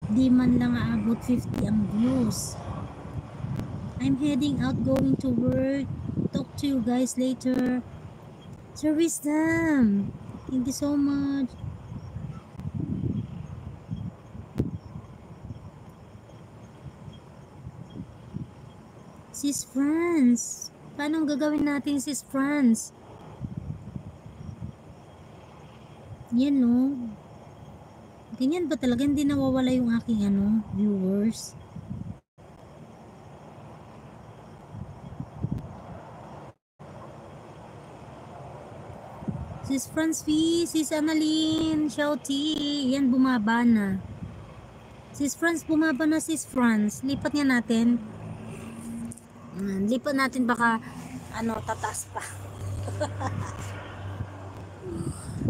Di man lang aabot 50 ang views. I'm heading out, going to work. Talk to you guys later. Sir Wisdom, thank you so much. Sis Franz, paano gagawin natin, Sis Franz? Yan no. Ganyan ba talaga? Hindi nawawala yung aking viewers? Sis Franz V, Sis Annalyn, Shouty, yan bumaba na. Sis Franz, bumaba na Sis Franz. Lipat nga natin. Lipat natin baka tataas pa.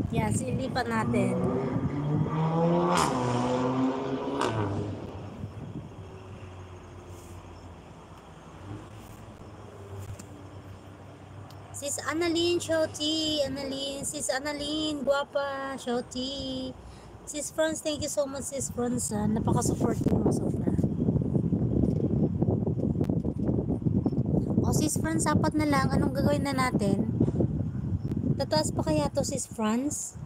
Yan, silipat natin. Sis Annalyn, Shouty, Annalyn, Sis Annalyn, guwapa, Shouty. Sis Franz, thank you so much Sis Franz. Napaka-supportive mo sobra. O Sis Franz, apat na lang. Anong gagawin na natin? Tataas pa kaya to Sis Franz?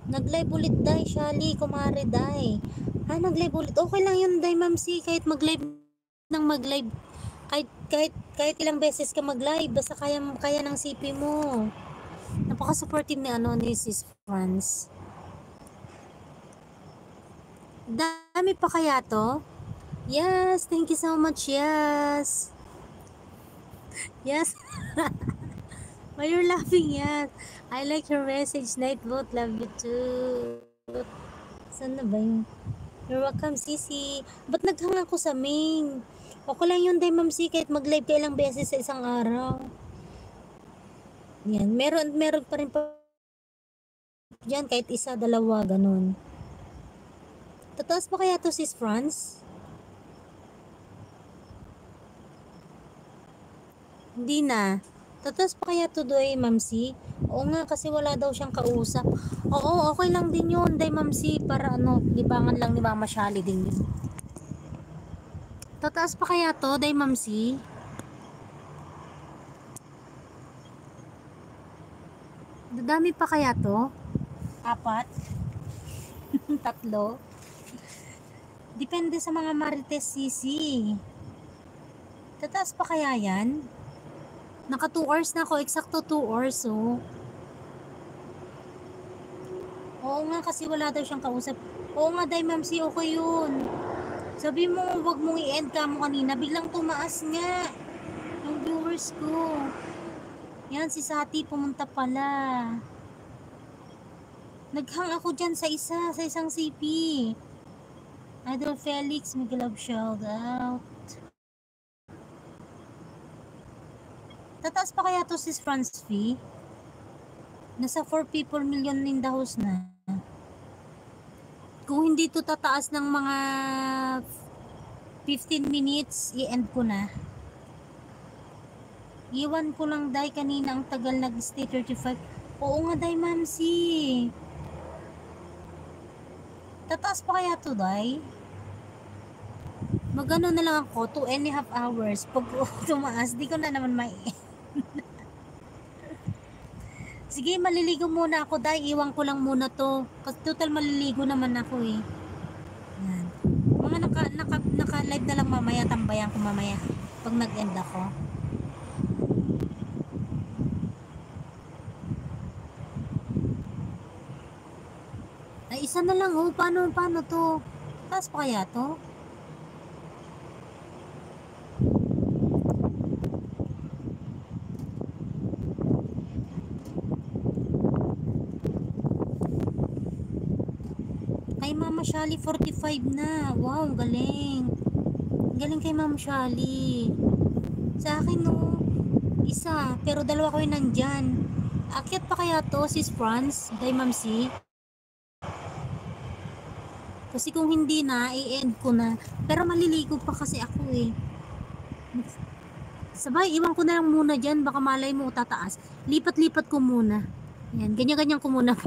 Nag-live ulit day, Shali, kumare day. Nag-live ulit. Okay lang yun day, Ma'am C. Kahit mag-live nang mag-live. Kahit ilang beses ka mag-live. Basta kaya ng CP mo. Napaka-supportive ni Sis Franz. Dami pa kaya to? Yes, thank you so much. Yes. Yes. Why you're laughing? Yes. I like your message. Nightbot, love you too. Saan na ba yun? You're welcome, Sisi. Ba't naghang ako sa Ming? Okay lang yun, day, Ma'am C. Kahit mag-live ka ilang beses sa isang araw. Yan. Meron pa rin pa dyan. Kahit isa, dalawa, ganun. Tataas pa kaya to, Sis Franz? Hindi na. Tataas pa kaya to doy, Ma'am C? Oo nga, kasi wala daw siyang kausap. Oo, okay lang din yun, day, Ma'am C. Para libangan lang ni Mama Shali din yun. Tataas pa kaya to, day, Ma'am C? Dadami pa kaya to? 4? 3? Depende sa mga Marites Sisi. Tataas pa kaya yan? Naka 2 hours na ako. Eksakto 2 hours, oh. Oo nga, kasi wala daw siyang kausap. Oo nga, day, Ma'am C, okay yun. Sabi mo, wag mong i-end ka mo kanina. Biglang tumaas nga yung viewers ko. Yan, si Sati pumunta pala. Naghang ako dyan sa isang CP. Idol Felix, mega love shout out. Tataas pa kaya to Sis Franz V? Nasa 4 people million in the house na. Kung hindi to tataas ng mga 15 minutes, i-end ko na. Iwan ko lang, day, kanina ang tagal nag-stay 35. Oo nga, day, Ma'am C. Tataas pa kaya to, day? Magano na lang ako, 2.5 hours. Pag tumaas, di ko na naman Sige, maliligo muna ako, day. Iwan ko lang muna to. Kasi total maliligo naman ako eh. Yan. Mga naka-live na lang mamaya, tambayan ko mamaya. Pag nag-end ako. Ay, isa na lang, oh. Paano to? Taas pa kaya to? Kay Mama Shali 45 na. Wow, galing. Galing kay Mama Shali. Sa akin no, isa, pero dalawa ko yung nandyan. Akyat pa kaya to, Sis Franz, kay Ma'am C? Kasi kung hindi na, i-end ko na. Pero maliligo pa kasi ako eh. Sabay, iwan ko na lang muna dyan. Baka malay mo tataas. Lipat-lipat ko muna. Yan, ganyan-ganyan ko muna.